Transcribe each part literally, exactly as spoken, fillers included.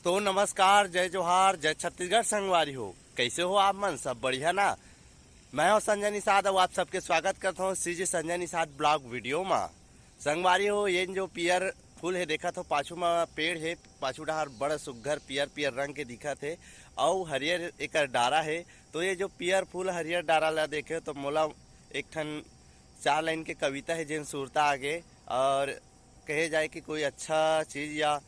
तो नमस्कार, जय जोहार, जय छत्तीसगढ़ संगवारी हो। कैसे हो आप मन? सब बढ़िया ना? मैं हूं संजय निषाद, अउ आप सबके स्वागत करता हूं CG Sanjay Nishad blog video मा। संगवारी हो, ये जो पियर फूल हे, देखत हो पाछू मा पेड़ हे, पाछू डहार बड़ सुग्घर पियर पियर रंग के दिखत हे, अउ हरियर एकर डारा हे। तो ये जो पियर फूल हरियर डारा ला देखे तो मोला एक ठन चार लाइन के कविता हे जेन सुरता आगे, और कहे जाए कि कोई अच्छा चीज या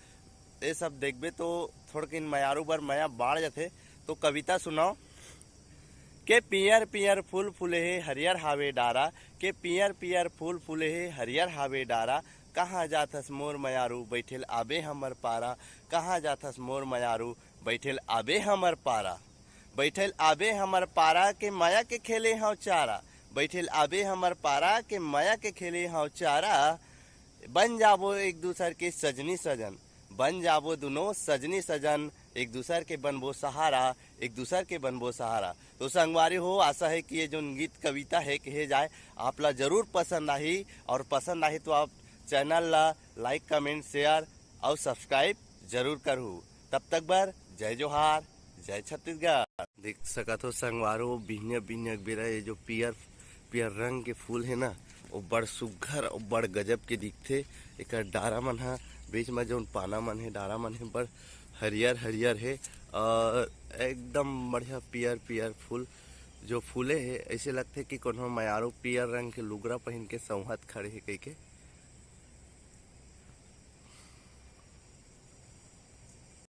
ये सब देखबे तो थोड़किन मयारू बर मया बाढ़ जाथे। तो कविता सुनाओ। के पियर पियर फूल फूले हे हरियर हावे डारा, के पियर पियर फूल फूले हे हरियर हावे डारा, कहाँ जाथस मोर मयारू बैठेल आबे हमर पारा, कहाँ जाथस मोर मयारू बैठेल आबे हमर पारा, बैठेल आबे हमर पारा के माया के खेले हव चारा, बैठेल आबे हमर पारा के माया के खेले हव चारा। बन जाबो एक दूसर के सजनी सजन, बन जाबो दुनो सजनी सजन, एक दूसर के बनबो सहारा, एक दूसर के बनबो सहारा। तो संगवारी हो, आशा है कि ये जोन गीत कविता है कहे जाए, आप ला जरूर पसंद आही, और पसंद आही तो आप चैनल ला लाइक, कमेंट, शेयर और सब्सक्राइब जरूर करहू। तब तक बर जय जोहार, जय छत्तीसगढ़। देख सकत हो संगवारो, बिहनिया बिहनिया के बेरा ये जो पियर पियर रंग के फूल हे ना, वो बड़ सुग्घर और बड़ गजब के दिखथे। एकर डारा मन ह, बीच में जोन पाना मन हे, डारा मन हे, बड़ हरियर हरियर हे और एकदम बढ़िया पियर पियर फूल जो फूले हे। ऐसे लगथे कि कोनो मयारू पियर रंग के लुगरा पहन के संहत खड़े हे कहिके।